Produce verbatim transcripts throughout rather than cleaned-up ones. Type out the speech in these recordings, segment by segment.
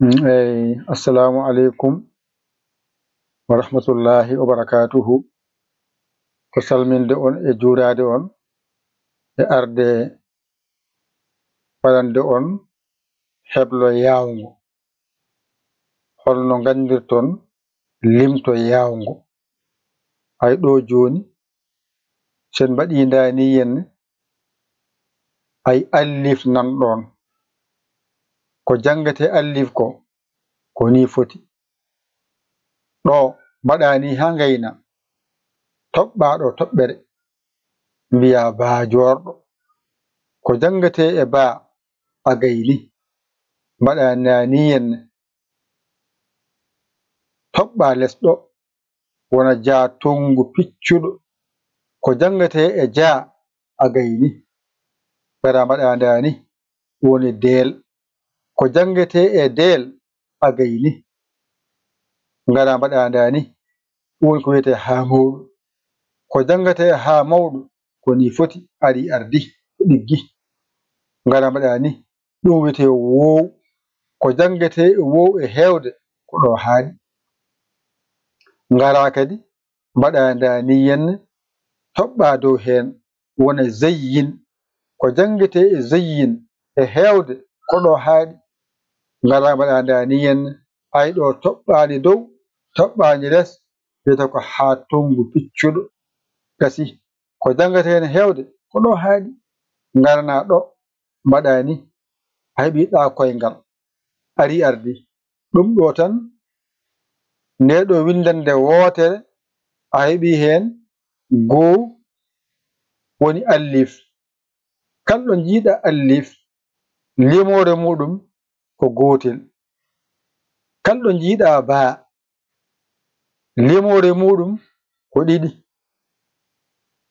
Eyi, assalamu aleykum wa rahmatullahi wa barakatuhu. Ko salminde on e juuraade on e arde waɗande on heblo yaawngo. Holno nganndirton limto yaawngo? Ay ɗo jooni, sen mbaɗi ndaa ni yenne, ay allif nan ɗon. Ko janngete allif ko, ko ni foti. Ɗo mbaɗa ni haa ngayna, toɓɓa ɗo toɓɓere, mbiya baa joorɗo. Ko janngete e baa a gayni, mbaɗa na ni yenne, toɓɓa les ɗo, wona jaa tonngu piccuɗo. Ko janngete e jaa a gayni, ngara mbaɗa ndaa ni, woni deel. Ko janngete e deel a gayni, ngara mbaɗa ndaa ni, woni ko wiyetee haa mawɗo. Ko janngete haa mawɗo, ko ni foti, ari ardi, ko ɗiggi. Ngara mbaɗa ni, ɗum wiyetee woow. Ko janngete e woow e heewde, ko ɗo haaɗi. Ngara kadi, mbaɗa ndaa ni yenne, toɓɓa dow heen, wona zayyin. Ko janngete e zayyin e heewde, ko ɗo haaɗi. Ngara mbaɗa ndaa ni yenne, ay ɗo toɓɓaani dow, toɓɓaani les, wiyata ko haa tonngu piccuɗo. Gasi, ko janngete heen heewde, ko ɗo haaɗi. Ngarana ɗo, mbaɗa ni, a heɓi ɗa koyngal. Ari ardi. Ɗum ɗo tan, nde ɗo winndannde wootere, a heɓi heen goo woni allif. Kala ɗo njiiɗa allif, limoore muɗum ko gootel. Kala ɗo njiiɗa baa, limoore muɗum ko ɗiɗi.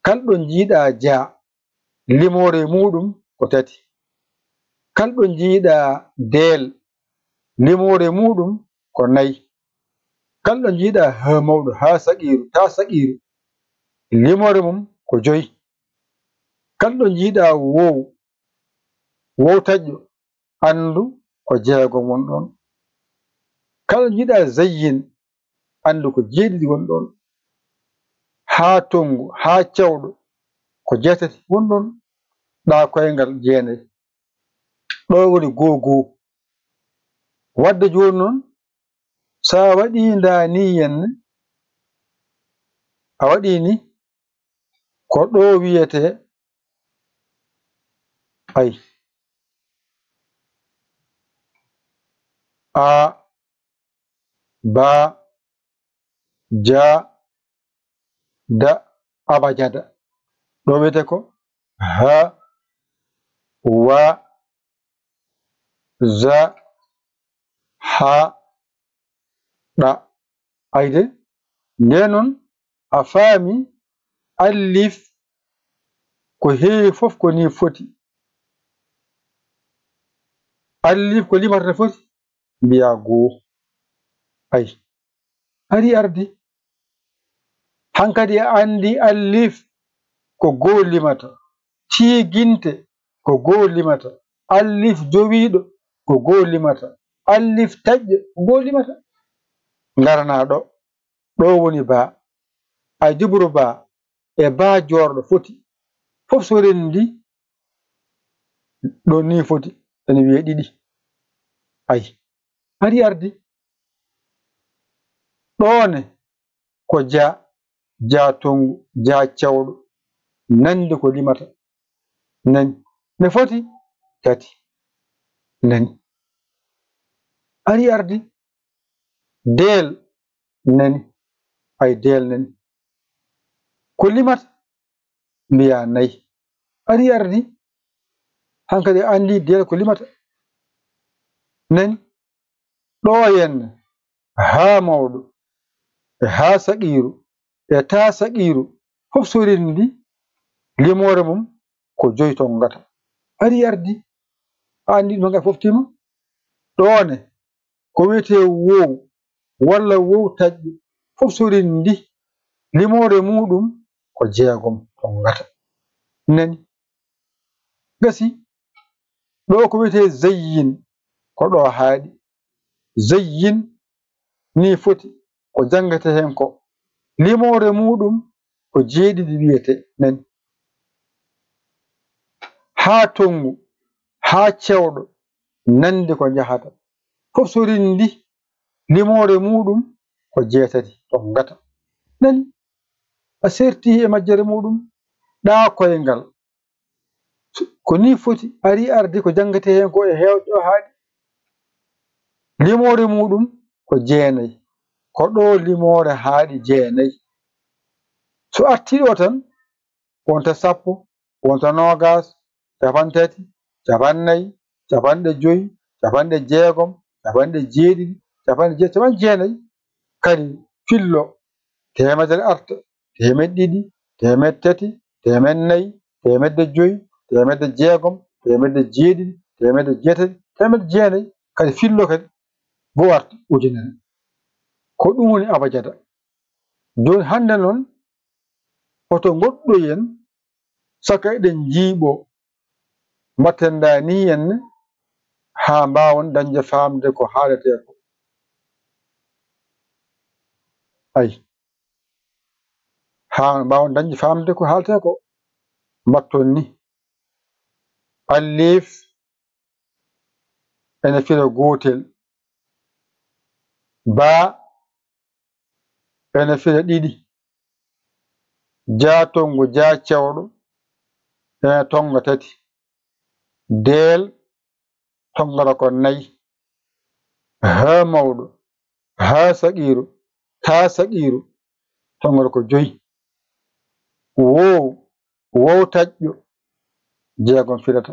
Kala ɗo njiiɗa jaa, limoore muɗum ko tati. Kala ɗo njiiɗa deel, limoore muɗum ko nayi. Kala ɗo njiiɗa haa mawɗo, haa saqiiru, taa saqiiru, limoore mum ko joyi. Kala ɗo njiiɗa woow, woow taƴƴo, anndu ko jeegom won ɗon. Kala njiiɗa zayyin, anndu ko jeeɗiɗi won ɗon. Haa tonngu, haa cewɗo, ko jeetati won ɗon. Ɗa koyngal jeenayi. Ɗo woni goo goo. Wadde jooni noon, so a waɗi ndaa ni yenne, a waɗi ni, ko ɗo wiyetee, ay, a, ba, ja, da, abajada. Ɗo wiyetee ko ha, wa, za, ha, ɗa. Ayde, nde noon a faami allif ko heewi fof ko ni foti. Allif ko limata no foti? Mbiya goo. Ay, ari ardi. Hankadi a anndi allif ko goo limata. Tiiginte ko goo limata. Allif jowiiɗo ko goo limata. Allif taƴƴo ko goo limata. Ngarana ɗo. Ɗo woni baa. Ay, jubru baa e baa joorɗo foti. Fof so renndi, ɗo ni foti. Ene wiyee ɗiɗi. Ay, ari ardi. Ɗo ne ko ja, ja tonngu, ja cewɗo. Nandi ko limata. Nani. Ne foti? Tati. Nani. Ari ardi. Deel nani. Ay, deel nani. Ko limata? Mbiya nayi. Ari ardi. Hankadi a anndi deel ko limata. Nani. Ɗo yenne, haa mawɗo, e haa saqiiru, e taa saqiiru, fof so renndi, limoore mum ko joyi tongata. Ari ardi, a anndi ɗum hankadi foftiima. Ɗo ne, ko wiyetee woow, walla woow taƴƴo, fof so renndi, limoore muɗum ko jeegom tongata. Nani? Gasi, ɗo ko wiyetee zayyin, ko ɗo haaɗi. Zayyin, ni foti, ko janngete heen ko. Limoore muuɗum ko jeeɗiɗi wiyete, nani. Haa tonngu, haa cewɗo, nanndi ko njahata. Fof so rinndi, limoore muuɗum ko jeetati, tongata. Nani? A serti e majjere muuɗum, ɗaa koyngal. Ko ni foti, ari ardi ko janngete heen ko e heewde o haaɗi. Limoore muuɗum ko jeenay. Ko ɗo limoore haaɗi jeenay. So artii ɗo tan, wonta sappo, wonta noogaas, capantati, capannay, capanɗe joy, capanɗe jeegom, capanɗe jeeɗiɗi, capanɗe jeetati, capanɗe jeenay. Kadi fillo, teemedere arta, teemeɗɗe ɗiɗi, teemeɗɗe tati, teemeɗɗe nayi, teemedde joy, teemedde jeegom, teemedde jeeɗiɗi, teemedde jeetati, teemedde jeenay. Kadi fillo kadi, goo arta ujunere. Ko ɗum woni abajada. Jooni hannde noon, hoto ngoɗɗoyen, saka eɗen njiiɓoo, mbatten ndaa ni en ne, haa mbaawon dañde faamde ko haaletee ko. Ay, haa mbaawon dañde faamde ko haaletee ko, mbatton ni. Alliif ene fira gootel, baa ene fira ɗiɗi, jaa tonngu, jaa cewɗo, ene tonnga tati, deel, tongata ko nayi, haa mawɗo, haa saqiiru, taa saqiiru, tongata ko joyi. Woow, woow taƴƴo, jeegom firata.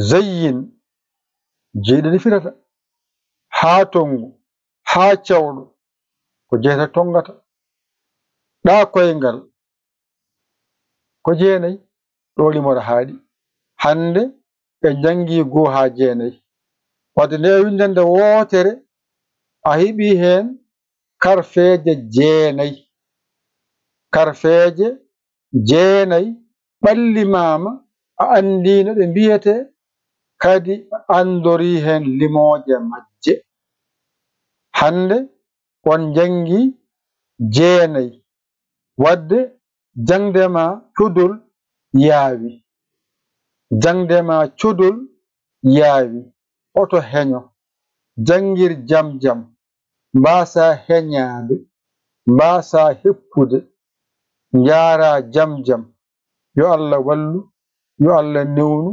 Zayyin, jeeɗiɗi firata. Haa tonngu, haa cewɗo, ko jeetati tongata. Ɗaa koyngal, ko jeenay, ɗo limore haaɗi. Hannde en njanngi goo haa jeenay. Wadde nde winndannde wootere, a heɓi heen karfeeje jeenay. Karfeeje jeenay ɓallimaama, a anndii no ɗe mbiyetee, kadi a anndorii heen limooje majje. Hannde on njanngi jeenay. Wadde jaŋde ma codol yaawi. Jaŋde ma codol yaawi. Hoto heño. Janngir jam jam. Mbaasaa heñaade. Mbaasaa heppude. Njaaraa jam jam. Yo Allah wallu. Yo Allah newnu.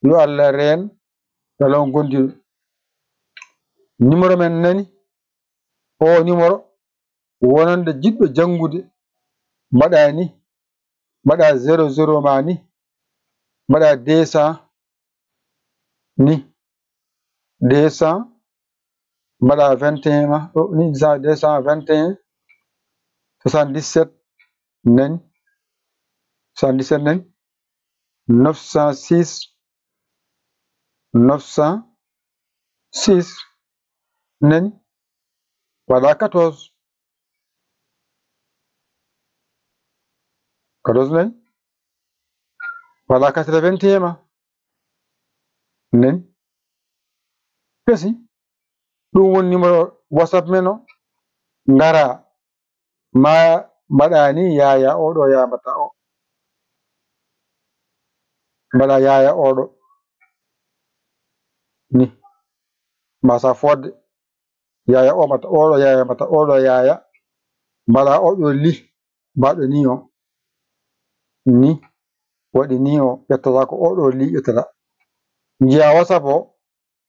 Yo Allah reen. Yo Allah on gondiɗo. Numéro men nani. O numéro. Wonande jiɗɗo janngude, mbaɗa ni, mbaɗa zéro zéro ma ni, mbaɗa deux cents ni, deux cents, mbaɗa vingt et un ma, ɗo ni, deux cent vingt et un, soixante-dix-sept nani, soixante-dix-sept nani, neuf cent six, neuf cent six nani, waɗa quatorze. Quatorze nani, waɗa quatre-vingt et un ma. Nani. Gasi. Ɗum woni numéro WhatsApp men o. Ngara. Ma mbaɗa ni, yaya oɗo, yaya mbatta o. Mbaɗa yaya oɗo. Ni. Mbasa fodde. Yaya o mbatta oɗo, yaya mbatta oɗo, yaya. Mbaɗa oɗo li. Mbaɗo ni o. Ni. Waɗi ni o. Ƴettata ko oɗo li ƴettata. Njiya WhatsApp o.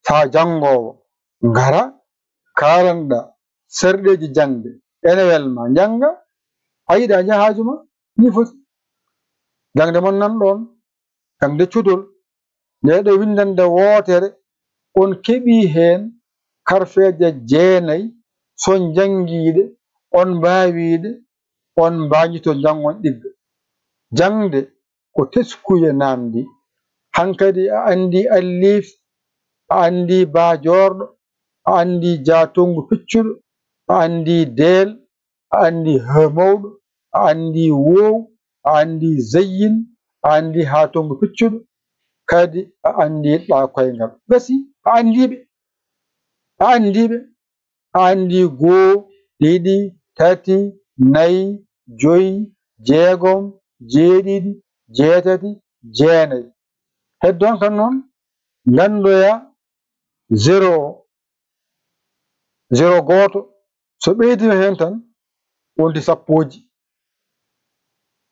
Taa janngoowo, ngara, kaalanɗaa serɗeeji jaŋde, ene welma, njannga, a yiɗa njahaaju ma, ni foti. Jaŋde mon nan ɗoon, jaŋde cudol, nde ɗo winndannde wootere, on keɓii heen karfeeje jeenay, so on njanngii ɗe, on mbaawii ɗe, on mbaañito njanngon ɗigga. Jaŋde ko teskuye naamndi. Hankadi a anndi alliif, a anndi baajoorɗo, a anndi jaatongu piccuɗo, a anndi deel, a anndi haa mawɗo, a anndi woow, a anndi zayyin, a anndi haa tongu piccuɗo, kadi a anndi ɗaa koyngal. Gasi, a anndi ɓe. A anndi ɓe? A anndi goo, ɗiɗi, tati, nayi, joyi, jeegom, jeeɗiɗi, jeetati, jeenayi. Heddonka noon lanndoya zéro o, zéro gooto. So ɓeydiima heen tan, wonti sappooji.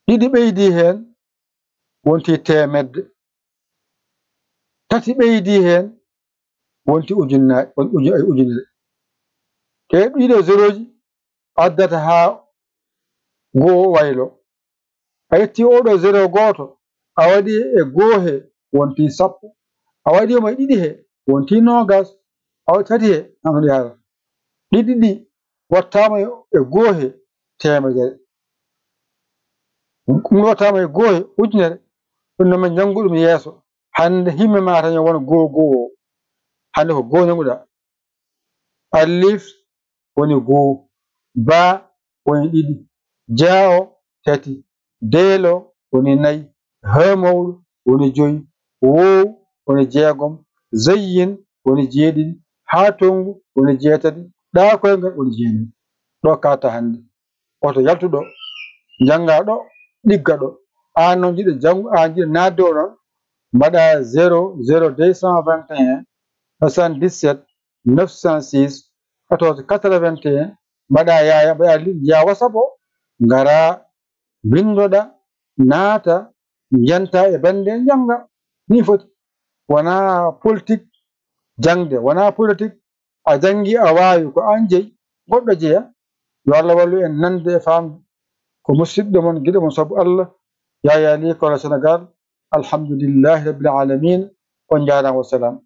Ɗiɗi ɓeydii heen, wonti teemedde. Tati ɓeydii heen, wonti ujunna-, uju-, ujunere. Ɗee ɗiɗo zérooji addata haa goo waylo. A ƴetti oo ɗoo zéro gooto, a waɗi e goo he, wonti sappo. A waɗi mo e ɗiɗi he, wonti noogas. A waɗi tati he, a waɗi hara. Ɗiɗi ɗi wattaama e goo he, teemedere. Ɗum wattaama e goo he, ujunere. Ɗum noon, min njanngu ɗum yeeso. Hannde himme ma tan yo won goo goo o. Hannde ko goo njannguɗaa. Alif woni goo, baa woni ɗiɗi, jaa o tati, deel o woni nayi, haa mawɗo woni joyi, woow woni jeegom, zayyin woni jeeɗiɗi, haa tonngu woni jeetati, ɗaa koyngal woni jeenayi. Ɗo kaata hannde. Oto yaltu ɗo, njannga ɗo, ɗigga ɗo. Aan noon jiɗo janngu, aan jiɗo naatde o noon, mbaɗa zéro zéro deux cent vingt et un soixante-dix-sept neuf cent six quatorze quatre-vingt-un, mbaɗa yaaya, mbaɗa li-, njiya WhatsApp o, ngara, winndoɗa, naata, njanta e bannde, njannga. Nii foti. Wonaa politik jaŋde, wonaa politik a janngi, a waawi, ko aan jeyi, goɗɗo jeya. Yo Allah wallu en nande e faamde. Ko musidɗo mon, giɗo mon sabu Allah, Yaya Ly, Kolo Senegal. Alhamdulillahi Rabbil Alamin. On njaaraama, wassalam.